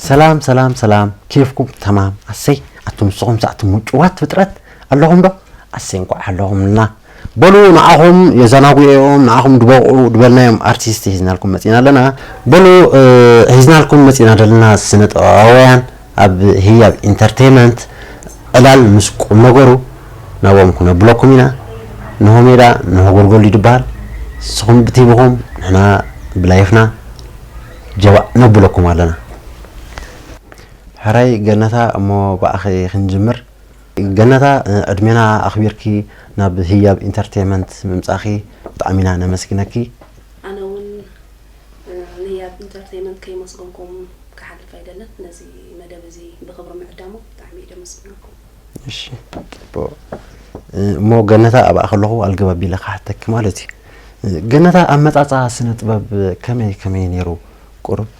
ሰላም ሰላም ሰላም፣ ኬፍኩም ተማም? ኣሰይ፣ ኣቱም ንስኹም ሳዕቲ ምጭዋት ፍጥረት ኣለኹም ዶ? ኣሰይ፣ እንኳዕ ኣለኹምና። በሉ ንዓኹም የዘናጉኦም፣ ንዓኹም ድበቑ ድበልናዮም ኣርቲስት ሒዝናልኩም መፂና ኣለና። በሉ እ፣ ሒዝናልኩም መፂና ዘለና ስነ ጥበባውያን ኣብ ህያብ ኢንተርቴይመንት ዕላል ምስ ቁም ነገሩ ናብኦም ክነብለኩም ኢና። ንሆ ሜዳ ንሆ ጎልጎል ይድበሃል። ንስኹም ብቲቪኹም ንሕና ብላይፍና ጀባእ ነብለኩም ኣለና። ሕራይ ገነታ፣ እሞ ብኣኺ ክንጅምር። ገነታ፣ ዕድሜና ኣኽቢርኪ ናብ ህያብ ኢንተርቴይመንት ምምጻእኺ ብጣዕሚ ኢና ነመስግነኪ። ኣነ እውን ንህያብ ኢንተርቴይመንት ከይመስገንኩም ክሓልፍ ኣይደለን። ነዚ መደብ እዚ ብኽብሪ ምዕዳሙ ብጣዕሚ እየ ደመስግነኩም። እሺ፣ ጽቡቕ። እሞ ገነታ፣ ኣብኣ ከለኹ ኣልገብ ኣቢለ ክሓተኪ ማለት እዩ። ገነታ፣ ኣመጻጽኣ ስነ ጥበብ ከመይ ከመይ ነይሩ? ቁሩብ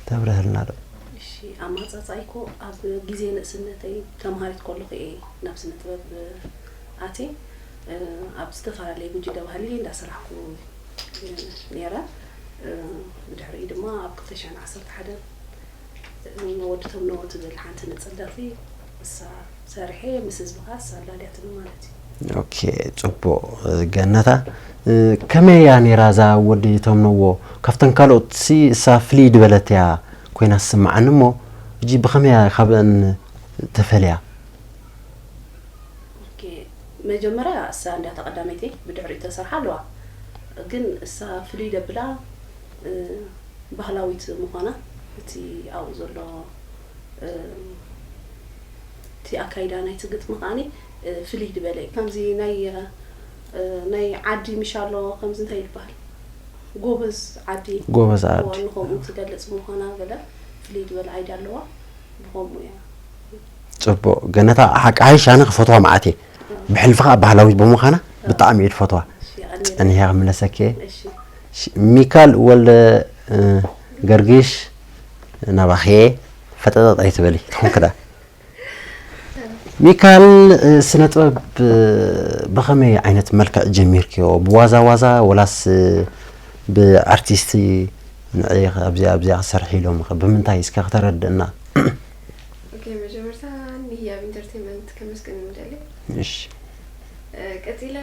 ተብረህልና ዶ? እሺ፣ ኣመጻጽኣይ እኮ ኣብ ግዜ ንእስነተይ ተምሃሪት ከለኹ እየ ናብ ስነ ጥበብ ኣትየ። ኣብ ዝተፈላለየ ጉጅለ ባህሊ እንዳሰራሕኩ ነይረ። ብድሕሪኡ ድማ ኣብ ክልተ ሽሕን ዓሰርተ ሓደን ወዲ ተምነዎ ትብል ሓንቲ ንጽል ደርፊ እሳ ሰርሐ፣ ምስ ህዝቢ ከኣ እሳ ኣላልያትኒ ማለት እዩ። ኦኬ፣ ጽቡቕ። ገነታ፣ ከመይ እያ ነይራ እዛ ወዲ ተምነዎ? ካብተን ካልኦት ሲ እሳ ፍልይ ዝበለት እያ ኮይና ትስምዓኒ እሞ፣ ሕጂ ብኸመይ እያ ካብአን ተፈልያ? ኦኬ፣ መጀመርያ እሳ እንዲያታ ቀዳመይቲ ብድሕሪኡ ተሰርሓ ኣለዋ። ግን እሳ ፍልይ ደብላ፣ እ፣ ባህላዊት ምዃና፣ እቲ ኣብኡ ዘሎ፣ እ፣ እቲ ኣካይዳ ናይቲ ግጥሚ ከዓኒ፣ እ፣ ፍልይ ዝበለ እዩ። ከምዚ ናይ፣ እ፣ ናይ ዓዲ ምሻሎ ከምዚ እንታይ ይበሃል? ጎበዝ ዓዲ። ጎበዝ ዓዲ። እዋ ንኸምኡ ትገልጽ ምዃና ገለ ፍልይ ዝበለ ኣይዳ ኣለዋ። ብኸምኡ እያ። ጽቡቕ። ገነታ፣ ሓቂ ሓይሽ ኣነ ክፈትዋ መዓት እየ። ብሕልፊ ኸኣ ባህላዊት ብምዃና ብጣዕሚ እየ ዝፈትዋ። እሺ፣ የቐንየለይ። ጸኒሐ ክምለሰኪ እየ። እሺ። ሽ-፣ ሚካል ወልደ፣ እ፣ ገርጊሽ፣ ናባኺ እየ። ፈጠጠጥ ኣይትበሊ፣ ትኾንክዳ። ሚካል፣ እ፣ ስነ ጥበብ፣ እ፣ ብኸመይ ዓይነት መልክዕ ጀሚርክዮ? ብዋዛ ዋዛ ወላስ፣ እ፣ ብኣርቲስቲ ንዕይ ኣብዚኣ ኣብዚኣ ክሰርሕ ኢሎም ኸ ብምንታይ እስከ ክተረድእና? ኦኬ፣ መጀመርታ ንህያብ ኢንተርቴይንመንት ከመስግን ንደሊ። እሺ። እ፣ ቀጺለ፣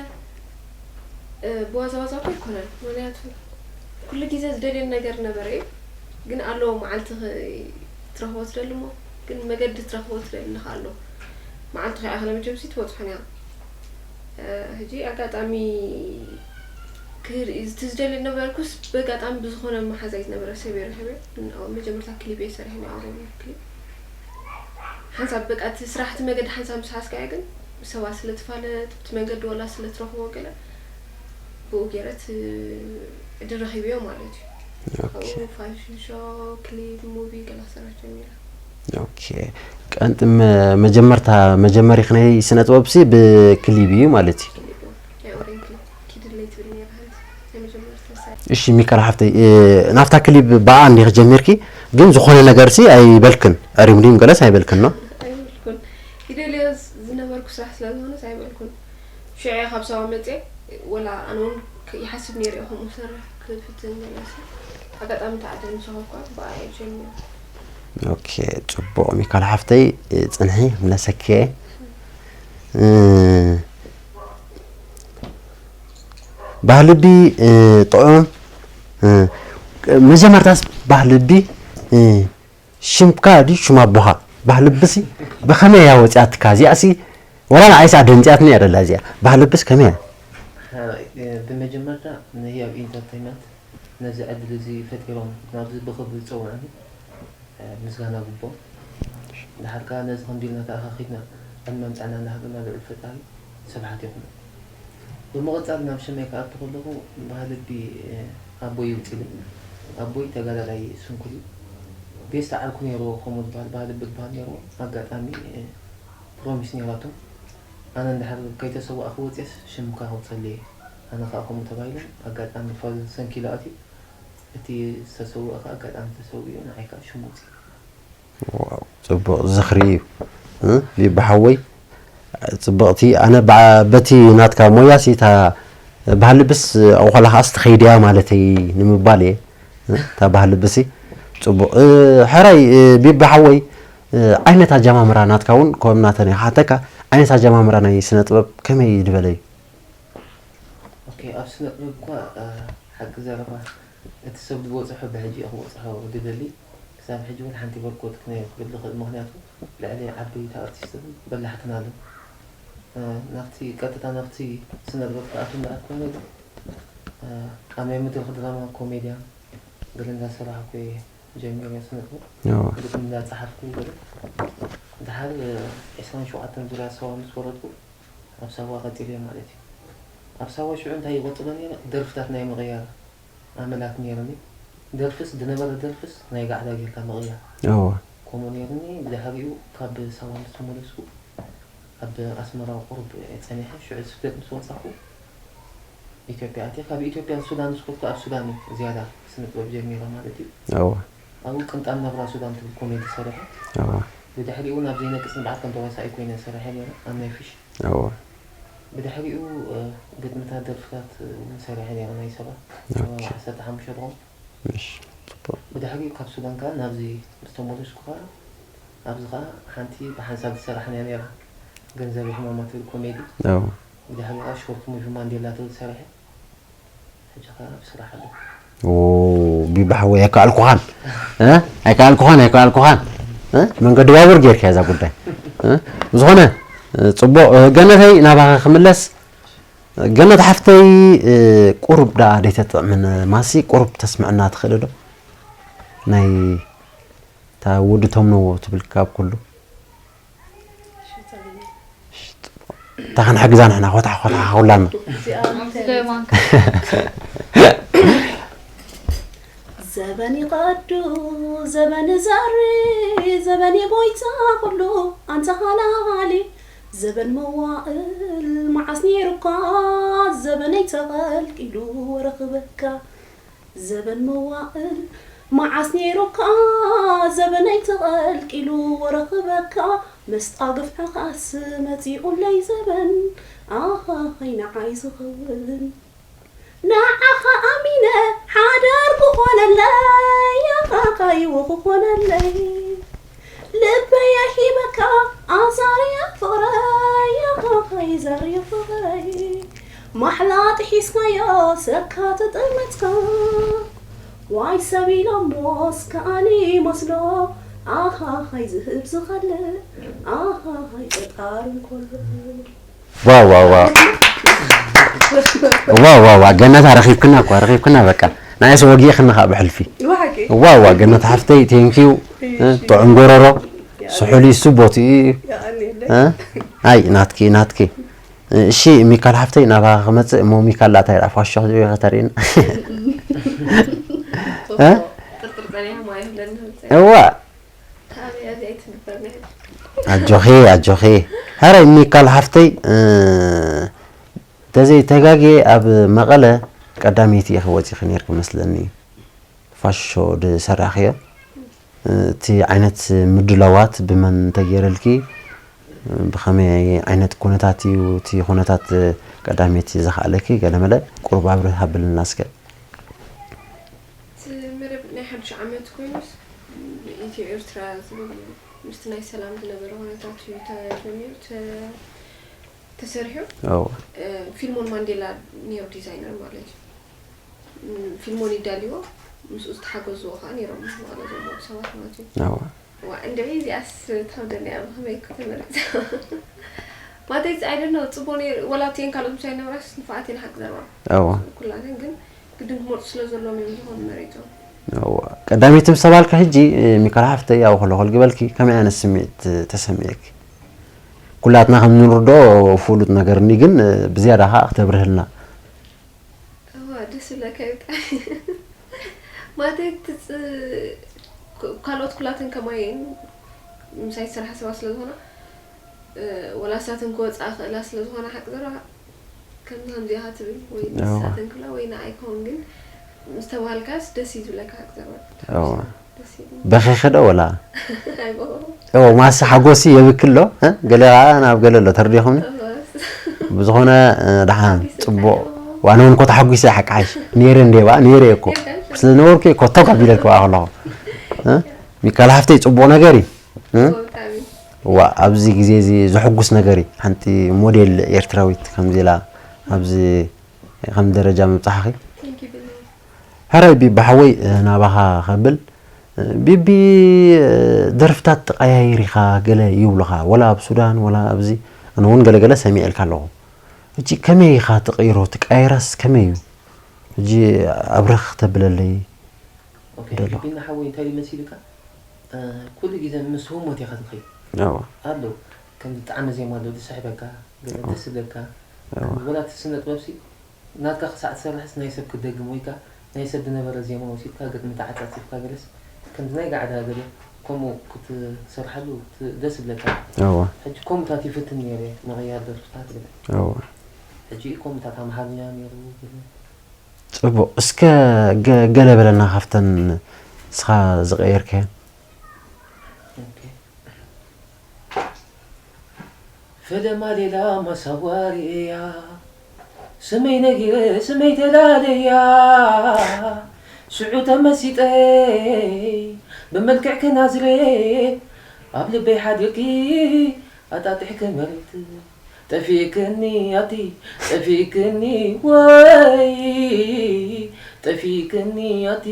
እ፣ ብዋዛ ዋዛ እኮ ኣይኮነን። ምኽንያቱ ኩሉ ግዜ ዝደልዮ ነገር ነበረ እዩ። ግን ኣለዎ መዓልቲ ኽ-፣ ትረኽቦ ትደሊ እሞ፣ ግን መገዲ ትረኽቦ ትደሊ ከኣ ኣሎ። መዓልቲ ከይኣኸለ መቸምሲ ትበጽሖን እያ። እ፣ ሕጂ ኣጋጣሚ ክህር-፣ እቲ ዝደልዮ ነበርኩስ ብኣጋጣሚ ብዝኾነ መሓዛይ ዝነበረ ሰብ እየ ረኺበ። ን-፣ መጀመርታ ክሊፕ እየ ሰሪሐ፣ ናይ ኦሮምኛ ክሊፕ። ሓንሳብ በቃ እቲ ስራሕ፣ እቲ መገዲ ሓንሳብ ምስ ሓዝካዮ ግን ብሰባት ስለ ትፋለጥ፣ ብቲ መገዲ ወላ ስለ ትረኽቦ ገለ ብኡ ገይረ እቲ ዕድል ረኺበዮ ማለት እዩ። ኦኬ። ኣብኡ ፋሽን ሾው፣ ክሊፕ፣ ሙቪ ገለ ክሰርሕ ጀሚረ። ኦኬ። ቀንጢ መ-፣ መጀመርታ፣ መጀመሪኺ ናይ ስነ ጥበብሲ ብክሊፕ እዩ ማለት እዩ። ክሊፕ እዩ። ናይ ኦሬን ክሊፕ ኪድለይ ትብል ነይራ ሓንቲ ናይ መጀመርታ ሳይ። እሺ ሚካል ሓፍተይ፣ እ፣ ናብታ ክሊፕ ብኣ እንዲኺ ጀሚርኪ፣ ግን ዝኾነ ነገርሲ ኣይበልክን፣ ሪምሪም ገለስ ኣይበልክን ነው? ኣይበልኩን። ይደልዮ ዝነበርኩ ስራሕ ስለ ዝኾነስ ኣይበልኩን። ሽዑ ካብ ሳዋ መፅየ፣ ወላ ኣነ እውን ክ-፣ ይሓስብ ነይረ እየ ከምኡ ሰርሕ ክፍትን ገለሲ። ኣጋጣሚ ተዓደል ምስ ረኸብኳ ብኣ እየ ጀሚረ። ኦኬ፣ ጽቡቕ ሚካል ሓፍተይ፣ ጽንሒ፣ ምለሰኪ እየ። እ፣ ባህልቢ፣ እ፣ ጥዑም፣ እ፣ መጀመርታስ ባህልቢ፣ እ፣ ሽምካ ድዩ ሽም ኣቦኻ? ባህልብሲ ብኸመይ እያ ወፂኣትካ? እዚኣሲ ወላ ንዓይስ ኣደንፅያትኒ እያ ደላ እዚኣ። ባህልብስ ከመይ እያ? ብመጀመርታ ንህያብ ኢንተርቴይንመንት ነዚ ዕድል እዚ ፈጢሮም ናብዚ ብኽብሪ ዝፀውዑኒ ምስጋና ግቦም። ደሓር ከኣ ነዚ ከምዚ ኢልና ተኣኻኺብና ዕድመ ምጻና እንዳሃበና ልዑል ፈጣሪ ስብሓት ይኹኖ። ብምቕጻል ናብ ሽመይ ክኣቱ ከለኹ ባህልቢ ኣቦይ ይውጽልኒ። ኣቦይ ተጋዳላይ ስንኩል እዩ። ቤስታ ዓርኩ ነይርዎ ከምኡ ዝበሃል ባህልቢ ዝበሃል ነይርዎ። ኣጋጣሚ ፕሮሚስ ነይራቶም። ኣነ እንድሕር ከይተሰዋእኩ ወጽየስ ሽምካ ከውጸለይ እየ። ኣነ ከኣ ከምኡ ተባሂሎም ኣጋጣሚ ፋዘር ሰንኪሉ ኣትዩ። እቲ ዝተሰወአ ከኣ ኣጋጣሚ ተሰዊኡ ንዓይ ከኣ ሽሙ ወጽዩ። ዋው፣ ጽቡቕ ዝኽሪ እዩ። እ፣ ቢቢ ሓወይ፣ ጽብቕቲ። ኣነ በ-፣ በቲ ናትካ ሞያሲ እታ ባህልብስ ኣውኸላ ከኣስ ትኸይድ እያ ማለተይ ንምባል እየ። እ፣ እታ ባህልብሲ ጽቡቕ። እ፣ ሕራይ፣ እ፣ ቢቢ ሓወይ፣ እ፣ ዓይነት ኣጀማምራ ናትካ እውን ከም ናተን እየ ክሓተካ። ዓይነት ኣጀማምራ ናይ ስነ ጥበብ ከመይ ዝበለ እዩ? ኦኬ፣ ኣብ ስነ ጥበብ እኳ፣ እ፣ ሓቂ ዘረባ እቲ ሰብ ዝበጽሖ ብሕጂ እየ ክበጽሖ ዝደሊ። ክሳብ ሕጂ እውን ሓንቲ በርኮት ክነ-፣ ክብል ዝኽእል፣ ምኽንያቱ ልዕሊ ዓበይቲ ኣርቲስትን በላሕትን ኣለዉ። እ፣ ናብቲ ቀጥታ ናብቲ ስነ ጥበብ ክኣቱ እምበኣር ኮይነ ግን፣ እ፣ ኣብ ናይ መድረኽ ድራማ ኮሜድያን ገለ እንዳሰራሕኩ እየ ጀሚረ ስነ ጥበብ። እዎ። ግጥሚ እንዳጸሓፍኩ ገለ። ድሓር፣ እ፣ ዕስራን ሸውዓተን ዙርያ ሳዋ ምስ ወረድኩ ኣብ ሳዋ ቀጺለ ማለት እዩ። ኣብ ሳዋ ሽዑ እንታይ ይቐጽሎ ነይረ? ደርፍታት ናይ ምቕያር ኣመላት ነይሩኒ። ደርፍስ፣ ዝነበረ ደርፍስ ናይ ጋዕዳ ጌርካ ምቕያር። እዎ። ከምኡ ነይሩኒ። ብድሕሪኡ ካብ ሳዋ ምስ ተመለስኩ፣ ኣብ ኣስመራ ቁሩብ ጸኒሐ፣ ሽዑ ስደት ምስ ወጻኹ፣ ኢትዮጵያ ኣትየ። ካብ ኢትዮጵያ ሱዳን ዝኸድኩ ኣብ ሱዳን እዩ ዝያዳ ስነ ጥበብ ጀሚረ ማለት እዩ። እዎ። ኣብኡ ቅንጣብ ናብራ ሱዳን ትብል ኮሜዲ ሰሪሐ። እዎ። ብድሕሪኡ ናብ ዘይነቅጽ ንብዓት ከም ተዋሳኢ ኮይነ ሰሪሐ ነይረ ኣብ ናይ ፊሽ። እዎ። ብድሕሪኡ፣ እ፣ ግጥምታት ደርፍታት እውን ሰሪሐ ነይረ ናይ ሰባት። ኦኬ። ዓሰርተ ሓሙሽተ ድኾን። እሺ፣ ጽቡቕ። ብድሕሪኡ ካብ ሱዳን ከኣ ናብዚ ምስ ተመለስኩ ከኣ ኣብዚ ከኣ ሓንቲ ብሓንሳብ ዝሰራሕና ነይራ። ገንዘብ ሕማማ ትብል ኮሜዲ። እዎ። ብድሕሪኡ ከኣ ሾርት ሙቪ ማንዴላ ትብል ሰሪሐ። ሕጂ ከኣ ኣብ ስራሕ ኣለኹ። ኦ፣ ቢቢ ሓወይ፣ ኣይከኣልኩኻን። እ? ኣይከኣልኩኻን፣ ኣይከኣልኩኻን። እ? መንገዲ ባቡር ጌርካ እዛ ጉዳይ። እ? ብዝኾነ፣ እ፣ ጽቡቕ፣ እ፣ ገነተይ፣ ናባኻ ክምለስ። ገነት ሓፍተይ፣ እ፣ ቁሩብ ደኣ ደይተጥዕምን ማሲ፣ ቁሩብ ተስምዕና ትኽእል ዶ? ናይ እታ ውዲ ተምነዎ ትብል ካብ ኩሉ። እታ ክንሕግዛ ንሕና ኾታ ኾታ ኩላና። እዚኣ እንታይ እያ? ዘበን ይቐዱ፣ ዘበን ዘሪ፣ ዘበን የጎይታ ኩሉ ኣንታ ሃላሊ። ዘበን መዋእል መዓስ ነይሩካ፣ ዘበነይ ተቐልቂሉ ወረኽበካ። ዘበን መዋእል መዓስ ነይሩካ፣ ዘበነይ ተቐልቂሉ ወረኽበካ። መስጣ ግፍዕኻስ መጺኡለይ ዘበን፣ ኣሃሃይ ንዓይ ዝኸውን። ንዓኻ ኣሚነ ሓዳር ክኾነለይ፣ ኣኻኻይዎ ክኾነለይ። ልበይ ሂበካ ኣዛርያ ፍቕረይ፣ ኣኻኻይ ዛርያ ፍቕረይ። ማሕላ ጥሒስካዮ ሰካ ተጠመትካ። ዋይ ሰብ ኢሎሞስ ከኣኒ መስሎ፣ ኣኻኻይ ዝህብ ዝኸልእ፣ ኣኻኻይ ፈጣሪ እንከሎ። ዋው፣ ዋው፣ ዋው። ዋው፣ ዋው፣ ዋው። ገነት፣ ረኺብክና እኮ፣ ረኺብክና በቃ። ንዓይስ ወጊእክኒ ከዓ ብሕልፊ። ብሓቂ? ዋው፣ ዋው፣ ገነት ሓፍተይ፣ ቴንኪዩ። እሺ። ጥዑም ጎረሮ፣ ስሑል እዩ፣ እሱ ቦትኡ እዩ። የቐንየለይ። እ? ኣይ፣ ናትኪ፣ ናትኪ። እሺ፣ ሚካል ሓፍተይ፣ ናባኻ ክመጽእ እሞ፣ ሚካል፣ ላታ ይርኣ ፋሾ ክትሪኦ ከተርእየና። እ? ጥርጥር ጸኒሖም ኣይብለኒ። እዋ። ኣበይ፣ ኣበይ ኣይትንበርኒ። ኣጆኺ፣ ኣጆኺ። ሕራይ ሚካል ሓፍተይ፣ እ፣ እንተዘይተጋግየ ኣብ መቐለ ቀዳመይቲ ኢኺ ወጺኺ ነይርኪ መስለኒ። ፋሾ ዝሰራሕኽዮ፣ እ፣ እቲ ዓይነት ምድላዋት ብመን እንተገይረልኪ፣ እ፣ ብኸመይ ዓይነት ኩነታት እዩ እቲ ኩነታት ቀዳመይቲ ዘኽኣለኪ? ገለመለ ቁሩብ ኣብርህ ኣብልና እስከ። እቲ መደብ ናይ ሓድሽ ዓመት ኮይኑስ፣ ኢትዮ ኤርትራ ዝብል ምስቲ ናይ ሰላም ዝነበረ ኩነታት እዩ ተጀሚሩ፣ ተ-፣ ተሰሪሑ። እዎ። እ፣ ፊልሞን ማንዴላ ነይሩ ዲዛይነር ማለት እዩ። ም፣ ፊልሞን ይዳልዎ፣ ምስኡ ዝተሓገዝዎ ከዓ ነይሮም መቐለ ዘለዉ ሰባት ማለት እዩ። እዎ። ዋ፣ እንድዒ እዚኣስ ትኸብደኒ እያ፣ ብኸመይ እኮ ተመሪጻ? ማለት፣ I don't know፣ ጽቡቕ ነይሩ። ወላ እተን ካልኦት ምሳይ ዝነበራስ ንፉዓት እየን፣ ሓቂ ዘረባ። እዎ። ኩላተን ግን ግድን ክመርጹ ስለ ዘለዎም እዮም ዝኾኑ መሪጾም። እዎ። ቀዳመይቲ ምስ ተባልካ ሕጂ፣ እ፣ ሚካል ሓፍተይ፣ ያው፣ ከሎ ከልግበልኪ፣ ከመይ ዓይነት ስምዒት ተሰሚዕኪ? ኩላትና ከም እንርድኦ ፍሉጥ ነገር እኒ፣ ግን፣ እ፣ ብዝያዳ ከዓ ክተብርህልና። እዋ፣ ደስ ይብለካ እዩ ብጣዕሚ። ማለት፣ ትጽ-፣ ክ-፣ ካልኦት ኩላተን ከማይ እየን፣ ምሳይ ዝሰርሓ ሰባት ስለ ዝኾና፣ እ፣ ወላ ንሳተን ክወጽኣ ክእላ ስለ ዝኾና፣ ሓቂ ዘረባ፣ ከምዚ ከምዚ ኢኻ ትብል፣ ወይ እዋ። ንሳተን ክብላ፣ ወይ ንዓይ ክኸውን፣ ግን ምስ ተባሃልካስ ደስ እዩ ዝብለካ፣ ሓቂ ዘረባ። እዋ። ደስ ይብል። በኺኺ ዶ ወላ? ኣይበኹ። እዎ፣ ማሲ ሓጎሲ የብክሎ፣ እ? ገለ ኸዓ ናብ ገለ ኣሎ፣ ተረዲኹምኒ? እዋስ። ብዝኾነ፣ እ፣ ደሓን፣ ሓጎሲ ጽቡቕ። ኣለዎ። ዋነ እውን ኮ ተሓጒሰ ሓቂ ሓይሽ። ነይረ እንዴ ባ? ነይረ እኮ። ነይረ። ስለ ነበርኩ እኮ ቶግ ኣቢለልኩ ከለኹ። እ? ሚካል ሃፍተይ ጽቡቕ ነገር እዩ። እ? ዋ፣ ኣብዚ ግዜ እዚ ዘሐጉስ ነገር እዩ። ሓንቲ ሞዴል ኤርትራዊት ከምዚ ኢላ ኣብዚ ከም ደረጃ ምብጻሕኺ። ሕራይ ቢቢ ሓወይ፣ እ፣ ናባኻ ከብል፣ እ፣ ቢቢ፣ እ፣ ደርፍታት ትቀያይር ኢኻ ገለ ይብሉኻ፣ ወላ ኣብ ሱዳን ወላ ኣብዚ። ኣነ እውን ገለ ገለ ሰሚዐልካ ኣለኹ። ሕጂ ከመይ ኢኻ ትቕይሮ? ትቀያይራስ ከመይ እዩ? ሕጂ ኣብረኽ ተብለለይ። ኦኬ፣ ደሎ። ቢቢና ሓወይ እንታይ እዩ መሲልካ? እ፣ ኩሉ ግዜ ምስ ህሞት ኢኻ ትኸይድ። ኣዎ። ኣሎ፣ ከም ዝጠዓመ ዜማ ኣሎ፣ ዝስሕበካ፣ ገለ ኣዎ። ደስ ዝብለካ። ኣዎ። ወላ እቲ ስነ ጥበብሲ ናትካ ክሳዕ ትሰርሕስ ናይ ሰብ ክትደግም ወይ ከኣ ናይ ሰብ ዝነበረ ዜማ ወሲድካ ግጥሚ ተዓጻጺፍካ ገለስ ከምዚ ናይ ጋዕዳ ገለ ከምኡ ክትሰርሓሉ ት-፣ ደስ ዝብለካ። ኣዎ። ሕጂ ከምኡታት ይፍትን ነይረ ምቕያር ደርፍታት ገለ። ኣዎ። ሕጂ ከምኡታት ኣምሓርኛ ነይሩ ገለ። ጽቡቕ። እስከ ገ-፣ ገለ በለና ካብተን ንስኻ ዝቐየርካየን። ኦኬ። ፈለማ ሌላ ማሳዋሪ እያ ስመይ ነጊረ ስመይ ተላለያ ሽዑ ተመሲጠይ ብመልክዕኪ ናዝሬት ኣብ ልበይ ሓዲርኪ ኣጣጢሕኪ መሬት ጠፊእክኒ ኣቲ ጠፊእክኒ ወይ ጠፊእክኒ ኣቲ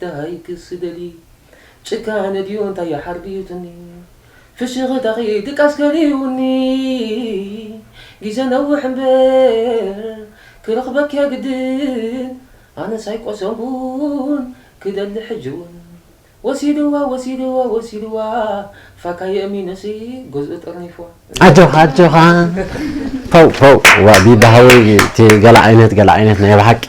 ደሃይኪ ስደሊ ጭካነ ድዩ እንታይ ይሓር ድዩ ትኒ ፍሽኽታኺ ድቃስ ከሊውኒ ግዜ ነውሕ እምበር ክረኽበኪ ግድን ኣነስ ኣይቆሰንኩን ክደሊ ሕጂ እውን ወሲድዋ ወሲድዋ ወሲድዋ ፋካ የእሚነሲ ገዝኡ ጠርኒፍዋ ኣጆኻ ኣጆኻ። ፖው ፖው። ዋ ቢቢ ሓወይ፣ እቲ ገለ ዓይነት ገለ ዓይነት ናይ ብሓቂ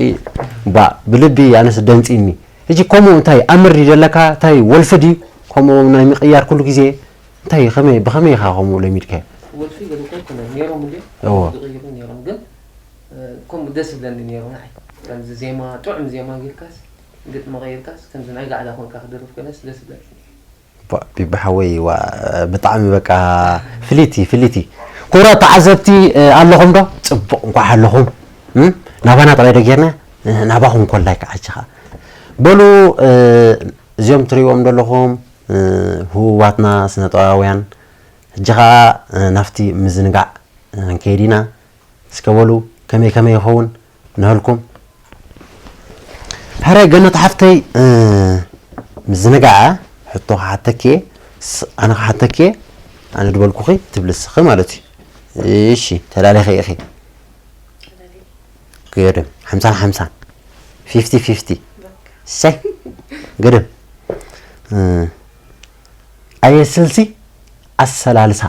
ባ ብልቢ ኣነስ ደንጺኒ። ሕጂ ከምኡ እንታይ ኣምር ድዩ ዘለካ? እንታይ ወልፊ ድዩ? ከምኡ ናይ ምቕያር ኩሉ ግዜ እንታይ ከመይ ብኸመይ ኢኻ ከምኡ ለሚድካዮ? ወልፊ ገለ እኮ ኣይኮነን ነይሮም እንድዮም እዎ። ዝቕይሩ ነይሮም ግን እ፣ ከምኡ ደስ ዝብለኒ ነይሩ ንዓይ ከምዚ ዜማ ጥዑም ዜማ ጌርካስ ግጥሚ ቀይርካስ ከምዚ ናይ ጋዕዳ ኮንካ ክደርፍ ከለስ ደስ ዝብለኒ ባ- ቢቢ ሓወይ ዋ ብጣዕሚ በቃ ፍልይቲ ፍልይቲ። ክቡራት ተዓዘብቲ እ፣ ኣለኹም ዶ? ጽቡቕ እንኳዕ ኣለኹም። እም? ናባና ጥራይ ዶ ጌርና እ፣ ናባኹም ኮላይ ከዓ ሕጂ ኸዓ በሉ እ፣ እዚኦም ትሪእዎም ዘለኹም እ፣ ህቡባትና ስነጥበባውያን ሕጂ ኸዓ እ፣ ናብቲ ምዝንጋዕ እ፣ ክንከይድ ኢና። እስከ በሉ ከመይ ከመይ ይኸውን ንህልኩም። ሕራይ ገነት ሓፍተይ እ፣ ምዝንጋዓ ሕቶ ክሓተኪ እየ ስ- ኣነ ክሓተኪ እየ ኣነ ድበልኩኺ ትብሊ እስኺ ማለት እዩ። እሺ ተላሊኺ ኢኺ። ግርም ሓምሳን ሓምሳን ፊፍቲ ፊፍቲ። እሰይ ግርም እ፣ ኣየ ስልሲ ኣሰላልሳ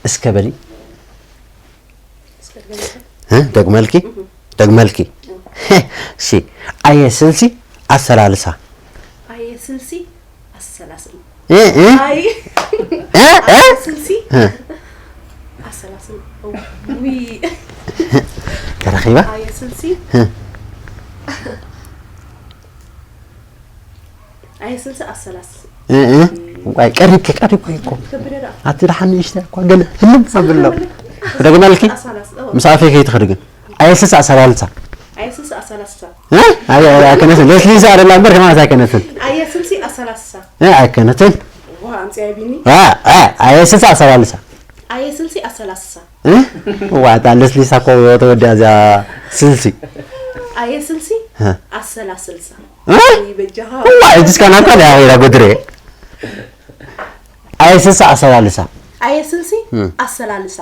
እስከ በሊ። እስከ ድገምልካ። እ? ደግመልኪ? እህ። ደግመልኪ? እህ። እሺ። ኣየ ስልሲ ኣሰላልሳ። ኣየ ስልሲ ኣሰላስል። እ፣ እ? ኣይ። እ፣ እ? ኣየ ስልሲ እ። ኣሰላስል። ዊ። ተረኺባ? ኣየ ስልሲ። እ። ኣየ ስልሲ ኣሰላስል። እ፣ እ። ዋይ፣ ቀሪብኪ፣ ቀሪብኪ እኮ። ከበደ ደኣ። ኣቲ ደሓን ንእሽተይ እኮ ገለ ህልም ኣብል ኣሎ። ክደግመልኪ? ኣሰላስል፣ እዎ። ምስ ኣፈይ ከይትኸዲ ግን። ኣየ ስልሲ ኣሰላልሳ። ኣየ ስልሲ ኣሰላስል። እ? ኣየ፣ ኣየ፣ ኣይከነትን። ለስሊሳ ኣይደላ እምበር ከማን ኣይከነትን። ኣየ ስልሲ ኣሰላስል። እ፣ ኣይከነትን። ዋ፣ ኣምጽያ ቢኒ። እ፣ እ፣ ኣየ ስልሲ ኣሰላልሳ። ኣየ ስልሲ ኣሰላስል። እ? ዋታ ለስሊሳ እኮ ተወዲኣ እዚኣ ስልሲ። ኣየ ስልሲ እ። ኣሰላስልሳ። እ? ኣይ በጃኻ። ዋይ፣ እጅስ ካና እኮ ያ ኸይዳ ጎድሬ። ኣየ ስልሲ ኣሰላልሳ። ኣየ ስልሲ እ። ኣሰላልሳ።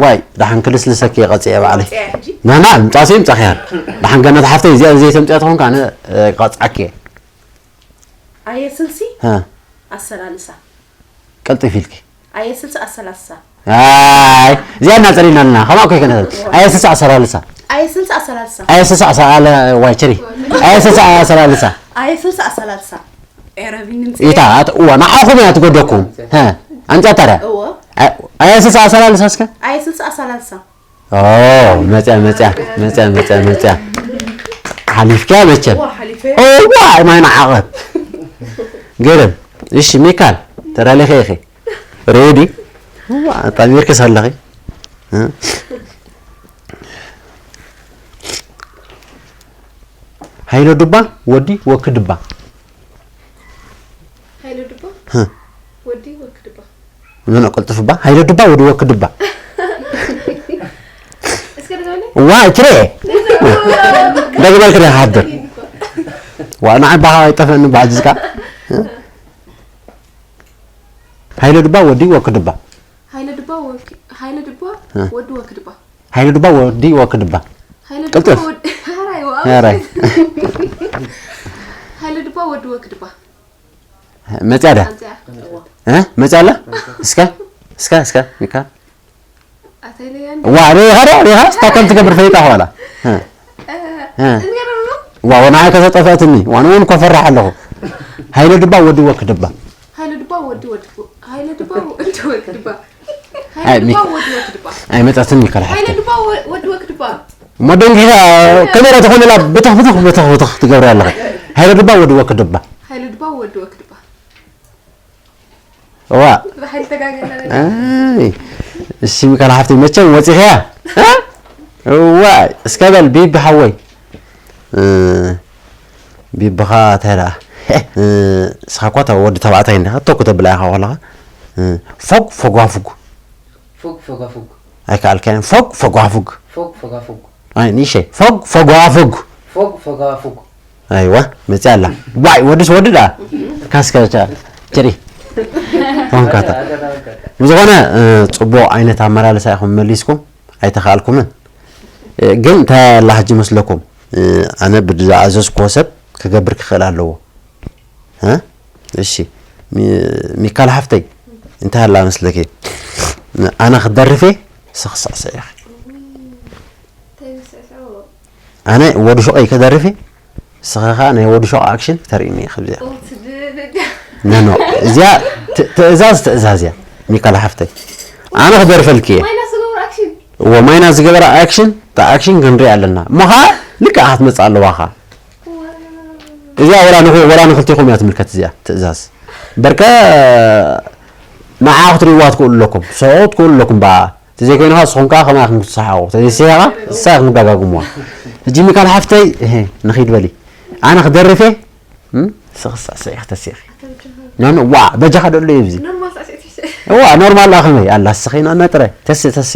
ዋይ፣ ደሓን ክልስልሰኪ እየ ቀጽየ ባዕለይ። ቀጽየ ሕጂ። ናና፣ ምጻሴ ምጻኺ እያ። ደሓን ገነት ሓፍተይ እዚኣ ዘይተምጽያ ትኾንካ፣ ኣነ፣ እ፣ ቀጽዓኪ እየ። ኣየ ስልሲ እ። ኣሰላልሳ። ቀልጢፍ ኢልኪ። ኣየ ስልሲ ኣሰላልሳ። ኣይ፣ እዚኣ እናጸሊእና ኣለና። ከማኡ ከይከነተን። ኣየ ስልሲ ኣሰላልሳ። ኣየ ስልሲ ኣሰላልሳ። ኣየ ስልሲ ኣሰላለ-፣ ዋይ፣ ቸሪ። ኣየ ስልሲ ኣሰላልሳ። ኣየ ስልሲ ኣሰላልሳ። ኤረ ቢኒ ምጽእ። ኢታ፣ ኣት-፣ እዋ፣ ንዓኹም እያ ትጎደኩም። ሀ፣ ኣምጽያ ታዲያ። እዎ። ኣይ-፣ ኣየ ስልሲ ኣሰላልሳ እስከ። ኣየ ስልሲ ኣሰላልሳ። ኦ፣ መጽያ፣ መጽያ፣ መጽያ፣ መጽያ፣ መጽያ። ሓሊፍክያ መቸም። ዋ፣ ሓሊፈ። ኦ፣ ዋ፣ ማይ ንዓቐብ። ግርም። እሺ፣ ሚካል፣ ተዳሊኺ ኢኺ። ሬዲ? ዋ፣ ኣጣሚርክስ ኣለኺ። እ? ሃይለ ዱባ፣ ወዲ ወኪ ድባ። ወዲ ወክድባ። ኖ፣ ኖ፣ ቅልጥፍባ። ሃይለ ድባ ወዲ ወክድባ። እስከ ደገመለይ። ዋ፣ ትሬ። ደግመልክ ዲኻ ሓብተይ? ዋ፣ ንዓይ ባኻ ኣይጠፍአኒ ባዕጅዝካ። ሃይለ ድባ ወዲ ወክድባ። ሃይለ ድባ ወኪ-፣ ሃይለ ድባ እ። ወዲ ወክድባ። ሃይለ ድባ ወዲ ወክድባ። ሃይለ ድባ ቅልጥፍ። ወዲ፣ ሃራይ፣ ዋ። ሃራይ። ሃይለ ድባ ወዲ ወክድባ። መጽያ ድያ? ኣንጽያ። እዋ። እ? መጽያ ኣላ? እስከ፣ እስከ፣ እስከ፣ ሚካ። ኣተለያን። ዋ፣ ሪኢኻ ዶ? ሪኢኻ? ስታኮም ትገብር ፈሊጣ ኸዋላ። እ። እ፣ እ። እዚኣ ዶ? ዋ፣ ወናዓይ ከተጠፍአትኒ። ዋን እውን እኮ ፈራሕ ኣለኹ። ሃይለ ድባ ወዲ ወክድባ። ሃይለ ድባ ወዲ ወክድባ። ሃይለ ድባ ወዲ ወክድባ። ኣይ፣ ሃይለ ድባ ሚካ። ወዲ ወክድባ። ኣይመጻትኒ ከልሓትካ። ሃይለ ድባ ወ-፣ ወዲ ወክድባ። እሞ ደንጊኻ ከመይ ትኾንላ ብትኽ ብትኽ ብትኽ ብትኽ ትገብሪ ኣለኺ። ሃይለ ድባ ወዲ ወክድባ። ሃይለ ድባ ወዲ ወክድባ። እዋ። ብሓይሊ ተጋገና። ኣይ፣ እሺ፣ ሚካል ሓፍተይ፣ መቸም ወጺኽያ? እ? እዋ፣ እስከ በል፣ ቢቢ ሓወይ። እ፣ ቢብኻ እንታይ ደኣ? እ፣ ንስኻ እኳ ወዲ ተባዕታይ እንዲኻ፣ እቶ ክተብላ ኢኻ ከለኻ። እ፣ ፎግ፣ ፎጓፉግ። ፉግ፣ ፎጓፉግ። ኣይከኣልካዮን። ፎግ፣ ፎጓፉግ። ፎግ፣ ፎጓፉግ። ኣይ፣ ንእሸይ። ፎግ፣ ፎጓፉግ። ፎግ፣ ፎጓፉግ። ኣይዋ፣ መጽያ ኣላ። ዋይ፣ ወድስ ወዲ ደኣ። ካስካ፣ ቻ-፣ ቸሪ። ተወንካታ። ኣታ፣ ኣታ፣ ኣታ። ብዝኾነ፣ እ፣ ጽቡቕ ዓይነት ኣመላልሳ ኢኹም መሊስኩም። ኣይተኻእልኩምን። እ፣ ግን እንታይ ኣላ ሕጂ መስለኩም? እ፣ ኣነ ብዝኣዘዝኩዎ ሰብ ክገብር ክኽእል ኣለዎ። እ? እሺ። ሚ-፣ ሚካል ሓፍተይ፣ እንታይ ኣላ መስለኪ? ኣነ ክደርፍ እየ፣ ንስኺ ስዕስዒ ኢኺ። እንታይ ዝስዕስዑ? ኣነ ወዲ ሹቐይ ክደርፍ እየ፣ ንስኺ ኸኣ ናይ ወዲ ሹቕ ኣክሽን ክተርእይኒ ኢኺ ብዚኣ። ኦ፣ ትድድድ። ኖ፣ ኖ፣ እዚኣ ት-፣ ትእዛዝ፣ ትእዛዝ እያ፣ ሚካል ሓፍተይ። ኣነ ክደርፈልኪ እየ። ማይናስ ዝገብር ኣክሽን። እዎ፣ ማይናስ ዝገበረ ኣክሽን፣ እታ ኣክሽን ክንርኢ ኣለና። እሞ ኸኣ ልክዕ ክትመጽእ ኣለዋ ኸኣ። እዚኣ ወላ ንኹ-፣ ወላ ንኽልቴኹም እያ ትምልከት እዚኣ ትእዛዝ። በርከ ንዓ ክትርእይዋ ትክእሉ ኣለኩም፣ ትስሕቑ ትክእሉ ኣለኩም ብኣ። እንተዘይኮይኑ ኸኣ ንስኹም ከኣ ከማይ ኢኹም ክትሰሓቑ። እንተዘይሰሒቕካ፣ እሳ ኢኹም ትደጋግምዋ። ሕጂ ሚካል ሓፍተይ፣ እሄ፣ ንኺድ በሊ። ኣነ ክደርፍ እየ፣ እም፣ ስኽሳዕ ስዒኽ ተሲኺ። ኖ፣ ኖ፣ ዋ፣ በጃኻ ደሎ እዩ እዚ። ኖርማል ሳዕስዒት ይስዕስዕ። እዋ፣ ኖርማል ደኣ ከመይ? ኣላ፣ ስኺ፣ ኖ፣ ኖ፣ ጥራይ። ተሲ፣ ተሲ።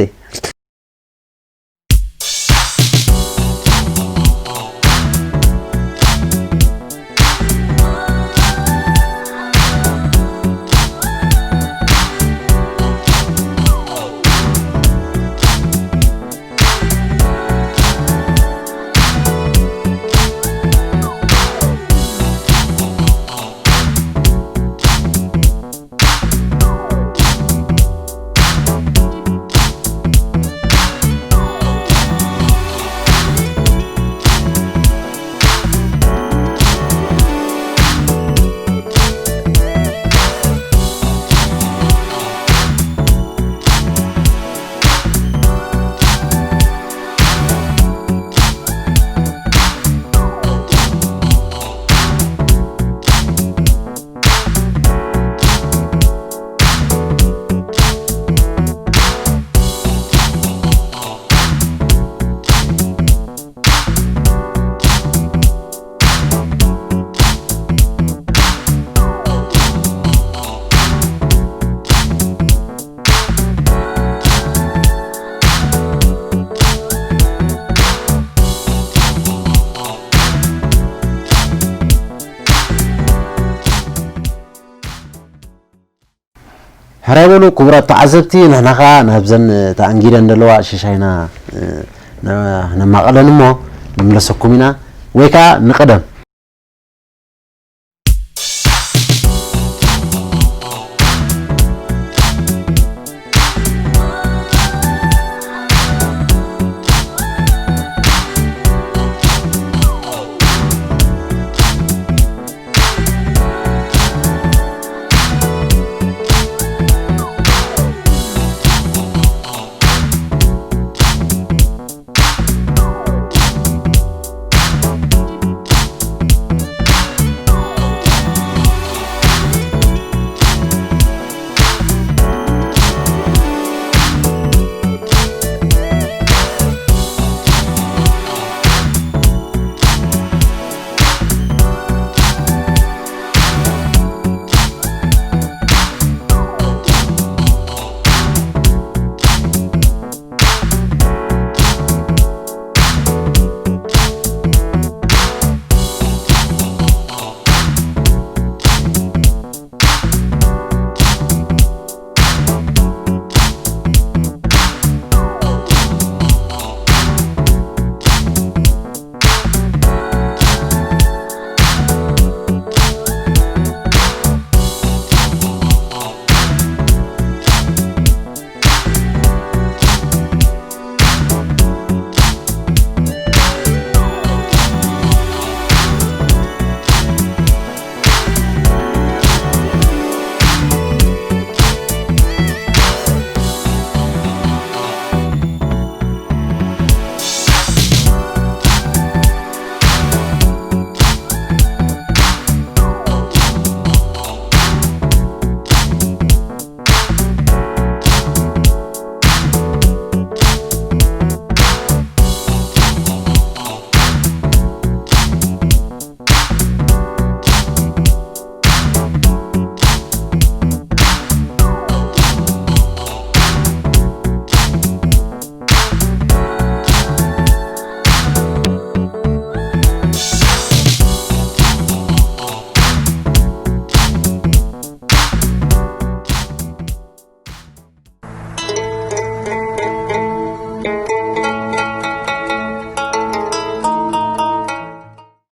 ሕራይ በሉ ክቡራት ተዓዘብቲ፣ ንሕና ኸኣ ናብዘን ተኣንጊደን ዘለዋ ሽሻይና፣ እ፣ ነ-፣ ነማቕለን እሞ ንምለሰኩም ኢና። ወይ ከኣ ንቕደም፣